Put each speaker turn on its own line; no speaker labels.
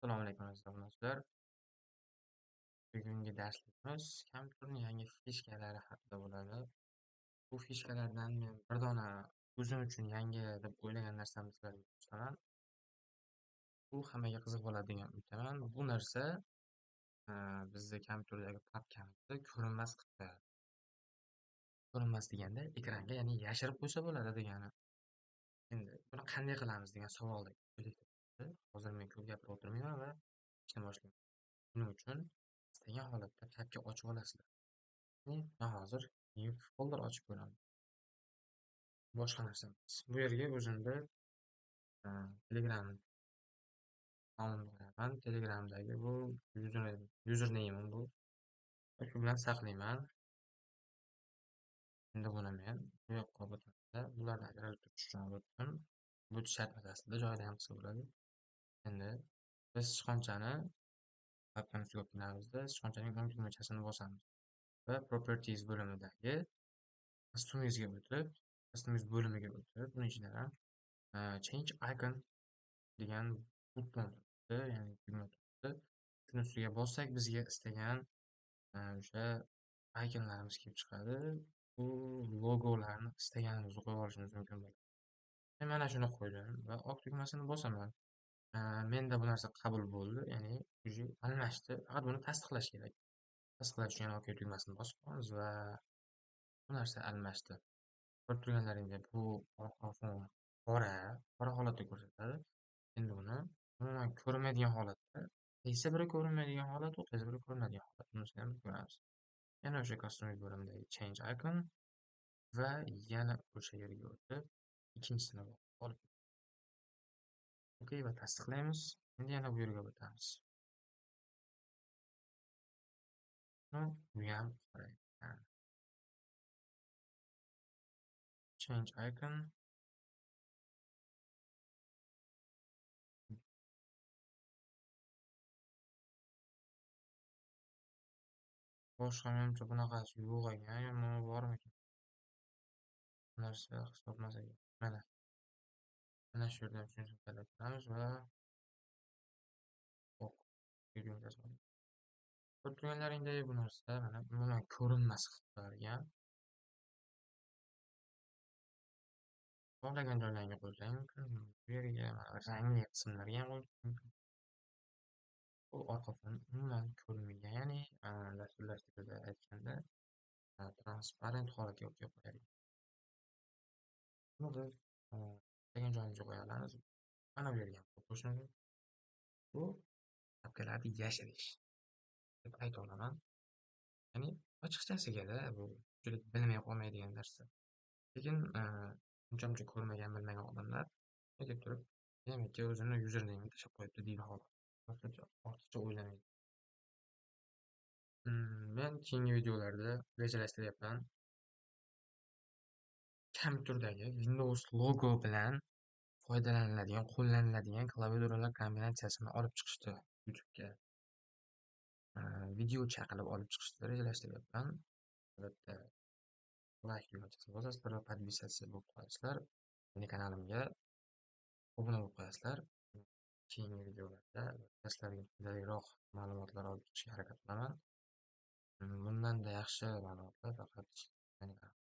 Assalomu alaykum aziz obunachilar. Bugungi darsligimiz kompyuterning yangi fishkalari haqida bo'ladi. Bu fishkalardan men bir dona o'zim uchun yangi deb o'ylagan narsamni sizlarga ko'rsataman. Bu hammaga qiziq bo'ladi degan umiddaman. Bu narsa bizni kompyuterdagi papkamizni ko'rinmas qilib qo'yadi. Ko'rinmas deganda ekranga, ya'ni yashirib qo'ysa bo'ladi degani. Endi buni qanday qilamiz degan savolni hozir men ko'p gapirib o'tirmayman va ishni boshlayman. Buning uchun istagan holatda papka ochib olasizlar. Men hozir new folder ochib ko'raman. Boshqa narsa emas. Bu yerga o'zimda Telegram nomimni qo'yaman. Telegramdagi bu username'im bu. Shu bilan saqlayman. Endi buni men bu yoqqa olib o'taman. Bularni ajratib turish uchun olib o'tdim. Bu shart emas, aslida joyida ham qilsa bo'ladi. Endi biz sichqonchani papkani ustiga olib kelamizda, sichqonchaning o'ng tugmachasini bosamiz va Properties bo'limidagi Customize'ga o'tib, Customize bo'limiga o'tib, buning ichidan ham Change Icon degan button turibdi, ya'ni tugma turibdi. Shuni ustiga bossak, bizga istagan o'sha iconlarimiz kelib chiqadi. Bu logolarni istaganimizni qo'yib olishimiz mumkin bo'ladi. Men mana shuni qo'ydim va oq tugmasini bosaman. Menda bu narsa qabul bo'ldi, ya'ni уже almashdi. Faqat buni tasdiqlash kerak. Tasdiqlash uchun yana OK tugmasini bosib qo'yamiz va bu narsa almashdi. Ko'rib turganlaringdek, bu orqa fon qora holatda ko'rsatadi. Endi buni umuman ko'rinmaydigan holatda, qaysi biri ko'rinmaydigan holat, u qaysi biri ko'rinadigan holat. Bunisini ham ko'ramiz. Yana o'sha Customize bo'limidagi Change Icon va yana o'sha yerga o'tib, ikkinchisini olib OK va tasdiqlaymiz. Endi yana bu yerga o'tamiz. Bu ham qora ekan. Change Icon. Boshqa menimcha bunaqasi yo'q ekan, yo nima bormikan? Bu narsa hisob emas ekan. Mana. Mana shu yerdan shuni tanlab ko'ramiz va ok tugmasini. Ko'rib turganlaringdek bu narsa mana umuman ko'rinmas qilib qo'yar ekan. Xohlagan joylarga qo'ysang mumkin. Bu yerga mana rangli qismlarga ham qo'yish mumkin. Bu orqa fon umuman ko'rinmaydi. Ya'ni dasturlash tilida aytganda transparent holatga olib kelib qo'yar ekan. Buni biz istagan joyimizga qo'ya olamiz. Mana bu yerga ham qo'yib qo'yish mumkin. Bu papkalarni yashirish deb ayta olaman. Ya'ni ochiqchasiga-da bu ko'pchilik bilmay qolmaydigan narsa. Lekin uncha-muncha ko'rmagan, bilmagan odamlar deb turib, demakki o'zini username'ini tashlab qo'yibdi deydi xolos. Ortiqcha o'ylamaydi. Men keyingi videolarda rejalashtiryapman. Kompyuterdagi Windows logo bilan foydalaniladigan, qo'llaniladigan klaviaturalar kombinatsiyasini olib chiqishdi YouTube'ga. Videocha qilib olib chiqishni rejalashtiryapman. Albatta like tugmachasini bosasizlar va podpisatsiya bo'lib qo'yasizlar. Meni kanalimga obuna bo'lib qo'yasizlar. Keyingi videolarda sizlarga foydaliroq ma'lumotlar olib chiqishga harakat qilaman. Bundan-da yaxshi ma'lumotlar faqat meni kanalimda.